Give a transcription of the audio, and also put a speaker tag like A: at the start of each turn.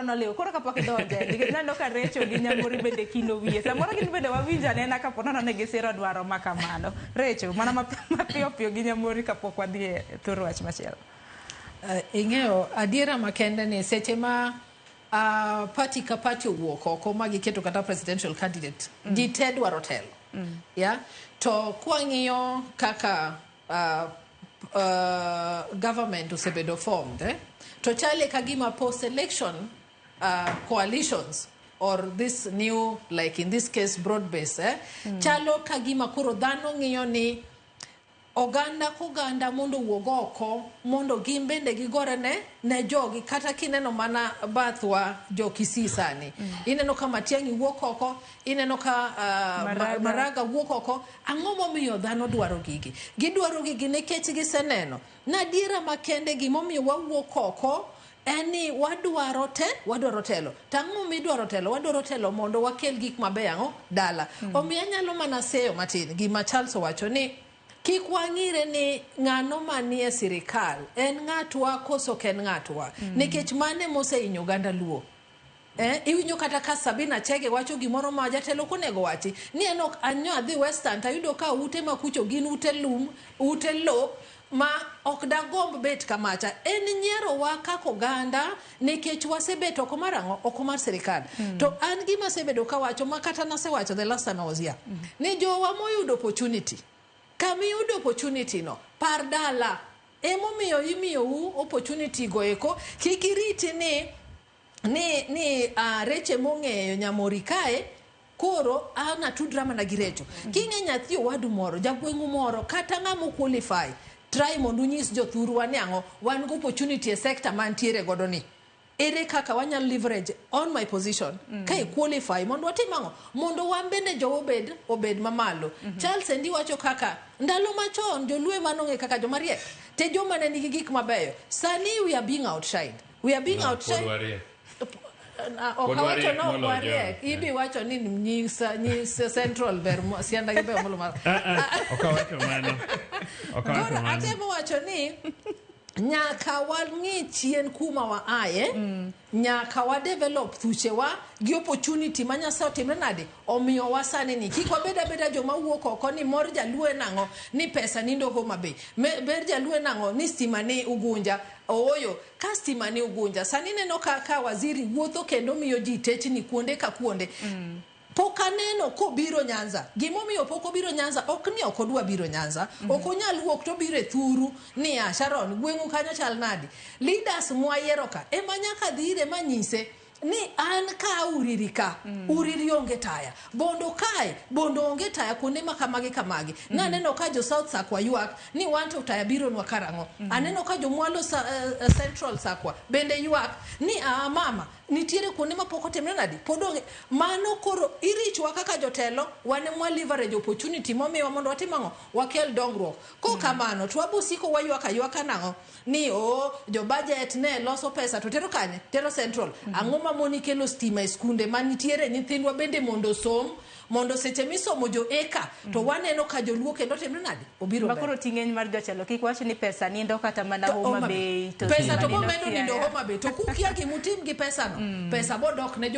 A: noliwo. Koro kapok idonje, nikech naneno ka Recho gi Nyamori bende kino wiye. Samoro gin bende wawinjo anena kapo nono ne gisiro dwaro ma kamano. Recho, mana mapiyo piyo gi Nyamori kapok wadhi e thur wach machielo.
B: Ing'eyo adiera makende ni seche ma party ka party owuok oko ma giketo kata presidential candidate, ji te dwaro telo. Yeah? To kwang'iyo kaka government osebedo formed, eh? To chale ka gima post election coalitions or this new, like in this case, broad base, eh? Chalo ka gima koro dhano ng'iyo ni oganda koganda mondo owuog oko mondo gin bende gigore ne jogi. Kata kineno mana bathwa jo Kisii sani, ineno ka Matiang'i wuok oko, ineno ka
A: Maraga.
B: Maraga wuok oko. Ang'o momiyo dhano dwaro gigi? Gidwaro gigi nikech giseneno na adiera makende gimomiyo wawuok oko en ni wadwaro telo. To ang'o midwaro telo? Wadwaro telo mondo wakel gik mabeyo ang'o dala. Omiyo anyalo mana seyo matin gima Charles owacho ni kik wang'ire ni ng'ano manie sirikal en ng'atwa koso ok en ng'atwa, nikech mane mosehinyo oganda Luo. Iwinjo kata ka Sabina Chege wacho gimoro ma jatelo ok onego wachi ni en ok anyo adhi Western tayudo ka ute makucho gin ute lum, ute lo ma ok dagomb bet kamacha. En nyierowa kaka oganda nikech wasebet oko mar ang'o? Oko mar sirikal. To an gima asebedo kawacho ma kata nasewacho the last time I was here, ni jowa moyudo opportunity, kamiyudo opportunity no, par dala. Emomiyo imiyou opportunity go eko, kik iriti ni Reche mong'eyo Nyamori kae koro an atudra mana gi Recho. King'e nyathi owadu moro, jagweng'u moro, kata ng'ama qualify, try mondo unyis jothurwa ni ang'o, wan gi opportunity e sector mantiere godo ni. Ere kaka wanyalo leverage on my position ka i qualify mondo watim ang'o? Mondo wan bende jowa obed mamalo. Charles Endi wacho kaka ndalo machon joluo ema nong'e kaka joma riek, te joma ne nigi gik mabeyo. Sani we are being outshined. We are being
C: No, pod
B: outshined.
C: wariek.
B: Ok
C: Pod
B: awacho
C: wariek
B: no
C: moloyo
B: wariek.
C: jogo.
B: Ibi wacho ni nyi Central ber sianda gi beyo molo mar.
C: Ok awacho mano. Ok awacho
B: Koro
C: mano.
B: atemo wacho ni nyaka wang'i chien kuma wa aye, nyaka wa develop thuchewa gi opportunity ma Nyasaye otimre nade omiyowa sani ni kik wabed abeda joma wuok oko ni mor jaluo en ang'o ni pesa nindo Homa Bay, ber jaluo en ang'o ni stima ni Ugunja. Ooyo, ka stima ni Ugunja sani neno ka waziri wuotho kendo miyo ji techni kuonde ka kuonde. Pok aneno kobiro Nyanza. Gimomiyo pok obiro Nyanza ok ni ok odwa biro Nyanza. Ok onyal wuok to obiro e thuru niya Sharon gweng'u kanyo chal nadi. Leaders mwayiero ka ema nyaka dhi ire manyise ni an ka Uriri ka, Uriri onge taya. Bondo kae, Bondo onge taya kuonde ma kamagi kamagi. Naneno ka jo South Sakwa ywak ni wan to taya bironwa karang'o. Aneno ka jo Mwalo Central Sakwa bende ywak ni a mama nitiere kuonde ma pok otimre nadi, pod onge. Mano koro irichwa kaka jotelo, wan ema leverage opportunity momiwa mondo watim ang'o? Wakel dongruok. Kok kamano to wabo siko waywak aywaka nang'o? Ni o jo budget ne loso pesa to tero kanye? Tero Central. Ang'o mamoni kelo stima e skunde manitiere nyithindwa bende mondo osom, mondo seche misomo jo eka to waneno ka joluo kendo timre nadi? Obiro
A: Ma
B: mbele.
A: koro ting'eny mar jotelo kik wach ni pesa nindo kata mana Homa Bay to
B: pesa
A: stima
B: to
A: nindo
B: bomedo nindo
A: Siaya.
B: Homa Bay to kukia gimutim gi pesa no, pesa bodok ne jo